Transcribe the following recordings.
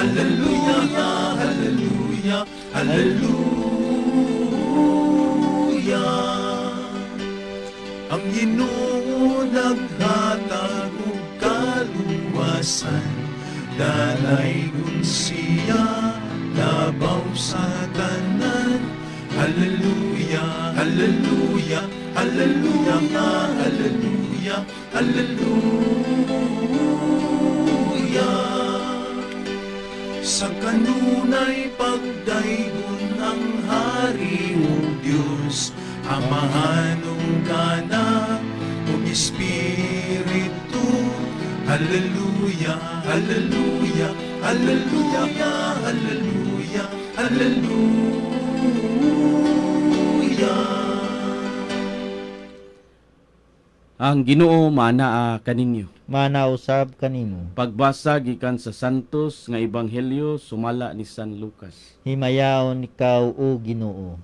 Hallelujah, hallelujah, hallelujah. Ang Ginoo naghatag og kaluwasan, dalaygon siya labaw sa tanan. Hallelujah, hallelujah, hallelujah, hallelujah, hallelujah. Sa kanunay pagdaygon ang hari ug Dios, Amahan ug Anak ug Espiritu. Hallelujah, hallelujah, hallelujah, hallelujah, hallelujah. Ang Ginoo maanaa kaninyo. Maanaa usab kanimo. Pagbasa gikan sa Santos nga Ebanghelyo sumala ni San Lucas. Himayaon ikaw, o Ginoo.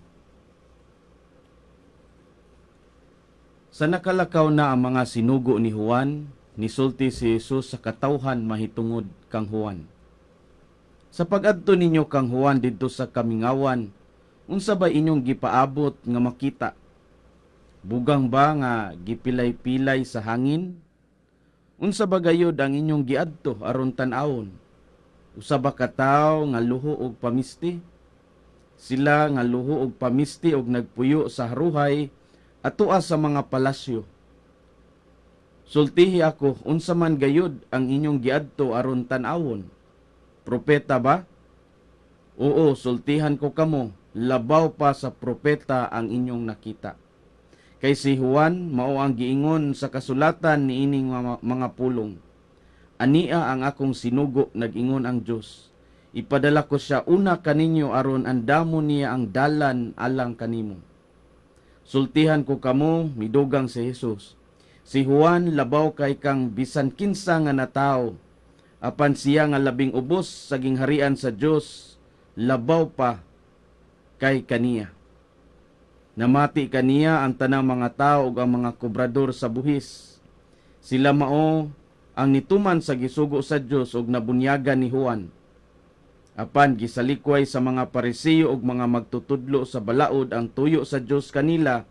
Sa nakalakaw na ang mga sinugo ni Juan, nisulti si Jesus sa katawhan mahitungod kang Juan. "Sa pag-adto ninyo kang Juan didto sa kamingawan, unsa ba inyong gipaabot nga makita? Bugang ba nga gipilay-pilay sa hangin? Unsa ba gayod ang inyong giadto aron tan-awon? Usa ba ka tawo nga luho og pamisti? Sila nga luho og pamisti og nagpuyo sa haruhay atoa sa mga palasyo. Sultihi ako, unsa man gayud ang inyong giadto aron tan-awon? Propeta ba? Oo, sultihan ko kamo, labaw pa sa propeta ang inyong nakita. Kay si Juan mao ang giingon sa kasulatan niining mga pulong: 'Ania ang akong sinugo, nag-ingon ang Dios. Ipadala ko siya una kaninyo aron andamon niya ang dalan alang kanimo.' Sultihan ko kamo," midugang si Jesus, "si Juan labaw kay kang bisan kinsa nga natawo. Apan siya nga labing ubos sa gingharian sa Dios labaw pa kay kaniya." Namati kaniya ang tanang mga tao ug ang mga kobrador sa buhis. Sila mao ang nituman sa gisugo sa Dios ug nabunyagan ni Juan. Apan gisalikway sa mga Parisiyo ug mga magtutudlo sa balaod ang tuyo sa Dios kanila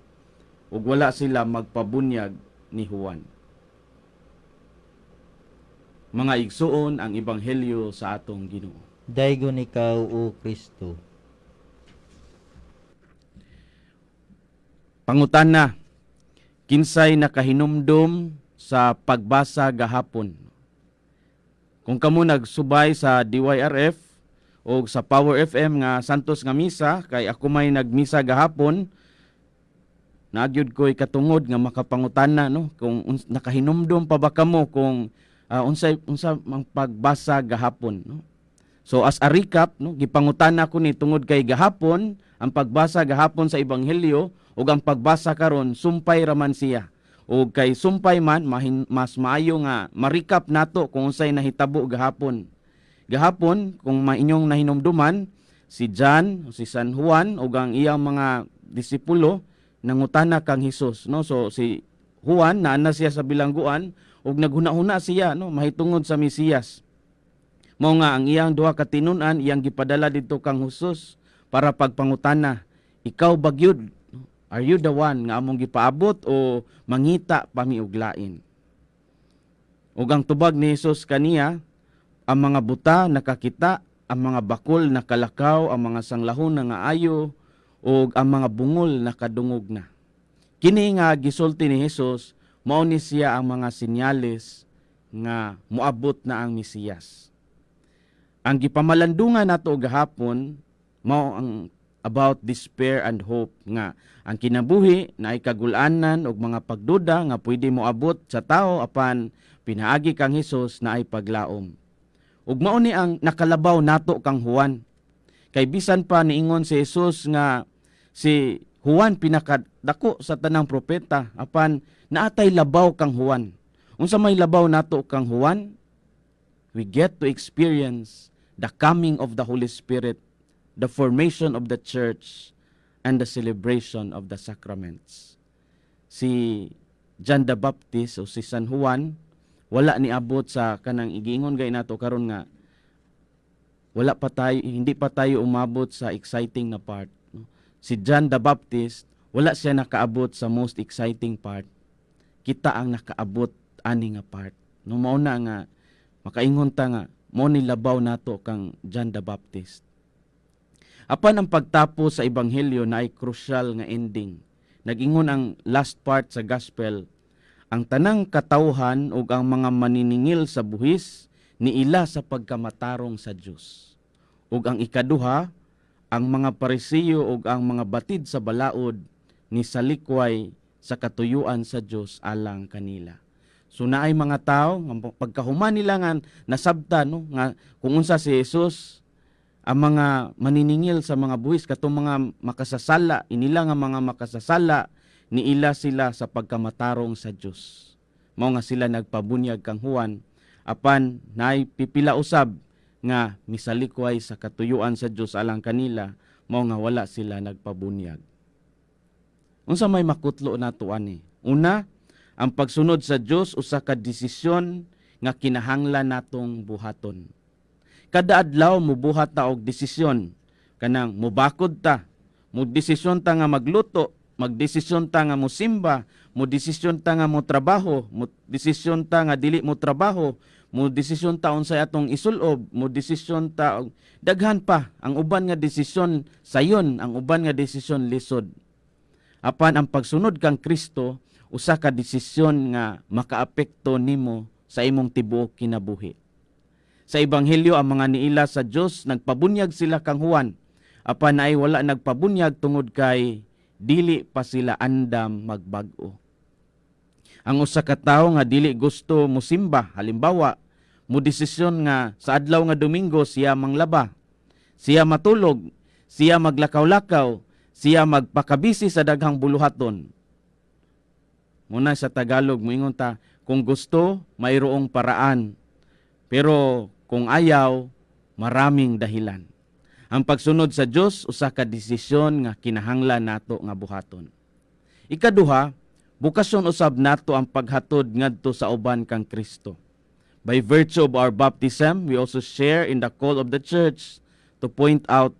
ug wala sila magpabunyag ni Juan. Mga igsuon, ang ebanghelyo sa atong Ginoo. Daygon ikaw, o Kristo. Pangutana, kinsay nakahinumdum sa pagbasa gahapon? Kung kamo nagsubay sa DYRF o sa Power FM nga Santos nga misa, kay ako may nagmisa gahapon, nagyud ko'y katungod nga makapangutana, no, kung nakahinumdum pa ba kamo kung unsay unsa mang pagbasa gahapon, no? So as a recap, no, gipangutana ko ni tungod kay gahapon ang pagbasa gahapon sa ebanghelyo ug ang pagbasa karon sumpay raman siya. Ug kay sumpay man mas maayo nga ma-recap nato kung unsay nahitabo gahapon. Gahapon, kung mainyong nahinumduman, si John, si San Juan ug ang iyang mga disipulo nangutana kang Hesus, no? So si Juan naa na siya sa bilangguan ug naghuna-huna siya, no, mahitungod sa Mesiyas. Mao nga ang iyang duha ka tinun-an iyang gipadala didto kang Hesus para pagpangutana, "Ikaw ba gyud? Are you the one nga among gipaabot o mangita pa mi og lain?" Ug ang tubag ni Hesus kaniya, ang mga buta nakakita, ang mga bakol nakalakaw, ang mga sanglahon nangaayo, ug ang mga bungol nakadungog na. Kini nga gisulti ni Hesus, mao ni siya ang mga senyales nga moabot na ang Mesiyas. Ang gipamalandungan nato gahapon mao ang about despair and hope, nga ang kinabuhi naay kagulanan og mga pagduda nga pwede moabot sa tao, apan pinaagi kang Hesus naay paglaom. Ug mao ni ang nakalabaw nato kang Juan. Kay bisan pa niingon si Hesus nga si Juan pinakadako sa tanang propeta, apan naatay labaw kang Juan. Unsa may labaw nato kang Juan? We get to experience the coming of the Holy Spirit, the formation of the church, and the celebration of the sacraments. Si John the Baptist o si San Juan wala niabot sa kanang igiingon gay nato karon nga Wala pa tayo, hindi pa tayo umabot sa exciting na part, no? Si John the Baptist, wala siya nakaabot sa most exciting part. Kita ang nakaabot ani nga part. No, mao na nga makaingon ta nga mo ni labaw nato kang John the Baptist. Apan ang pagtapos sa ebanghelyo na ay crucial nga ending. Nagingon ang last part sa gospel, ang tanang katawhan ug ang mga maniningil sa buhis niila sa pagkamatarong sa Dios. Ug ang ikaduha, ang mga Parisiyo ug ang mga batid sa balaod ni salikway sa katuyuan sa Dios alang kanila. So naay mga tao nga pagkahuman nila nga nasabtan, no, nga kung unsa si Jesus, ang mga maniningil sa mga buhis, katong mga makasasala, inila nga mga makasasala, niila sila sa pagkamatarong sa Dios. Mao nga sila nagpabunyag kang Juan, apan naay pipila usab nga misalikway sa katuyuan sa Dios alang kanila, mao nga wala sila nagpabunyag. Unsa may makutlo nato ani? Una, ang pagsunod sa Dios usa ka desisyon nga kinahanglan natong buhaton. Kada adlaw mubuhat ta og desisyon, kanang mubakod ta, mo desisyon ta nga magluto, magdesisyon ta nga mosimba, mo desisyon ta nga mo trabaho, mo desisyon ta nga dili mo trabaho, mo desisyon ta unsay atong isulob, mo desisyon ta og daghan pa. Ang uban nga desisyon sayon, ang uban nga desisyon lisod. Apan ang pagsunod kang Kristo usa ka desisyon nga makaapekto nimo sa imong tibuok kinabuhi. Sa ebanghelyo, ang mga niila sa Dios nagpabunyag sila kang Juan. Apan ay wala nagpabunyag tungod kay dili pa sila andam magbag-o. Ang usa ka tawo nga dili gusto mosimba, halimbawa, mo desisyon nga sa adlaw nga Domingo siya manglaba, siya matulog, siya maglakaw-lakaw, siya magpakabisi sa daghang buluhaton. Muna sa Tagalog, moingon ta, kung gusto, mayroong paraan. Pero kung ayaw, maraming dahilan. Ang pagsunod sa Dios usa ka desisyon nga kinahanglan nato nga buhaton. Ikaduha, bukasyon usab nato ang paghatod ngadto sa uban kang Kristo. By virtue of our baptism, we also share in the call of the church to point out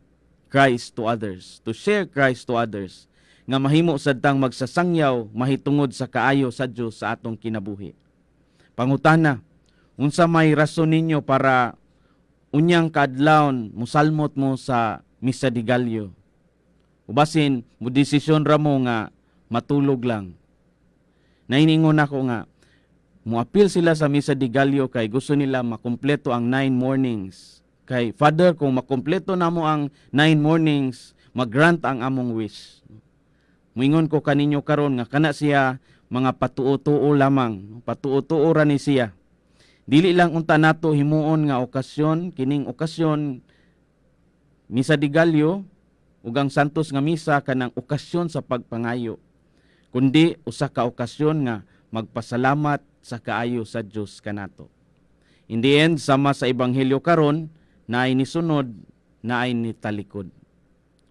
Christ to others, to share Christ to others, nga mahimo sad tang magsasangyaw mahitungod sa kaayo sa Dios sa atong kinabuhi. Pangutana, unsa may rason ninyo para unyang kaadlawon musalmot mo sa Misa de Gallo? Ubasin, mo desisyon ra mo nga matulog lang. Nainingon ako nga muapil sila sa Misa de Gallo kay gusto nila makumpleto ang 9 mornings. Kay Father, kung makumpleto namo ang 9 mornings, mag-grant ang among wish. Muingon ko kaninyo karon nga kana siya mga patuo-tuo lamang, patuo-tuo ra ni siya. Dili lang unta nato himuon nga okasyon, kining okasyon Misa de Gallo ug ang Santos nga Misa kanang okasyon sa pagpangayo, kundi usa ka okasyon nga magpasalamat sa kaayo sa Dios kanato. In the end, sama sa ebanghelyo karon, naay nisunod, naay nitalikod.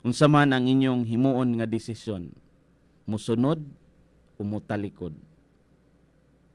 Unsa man ang inyong himuon nga desisyon, musunod o mutalikod?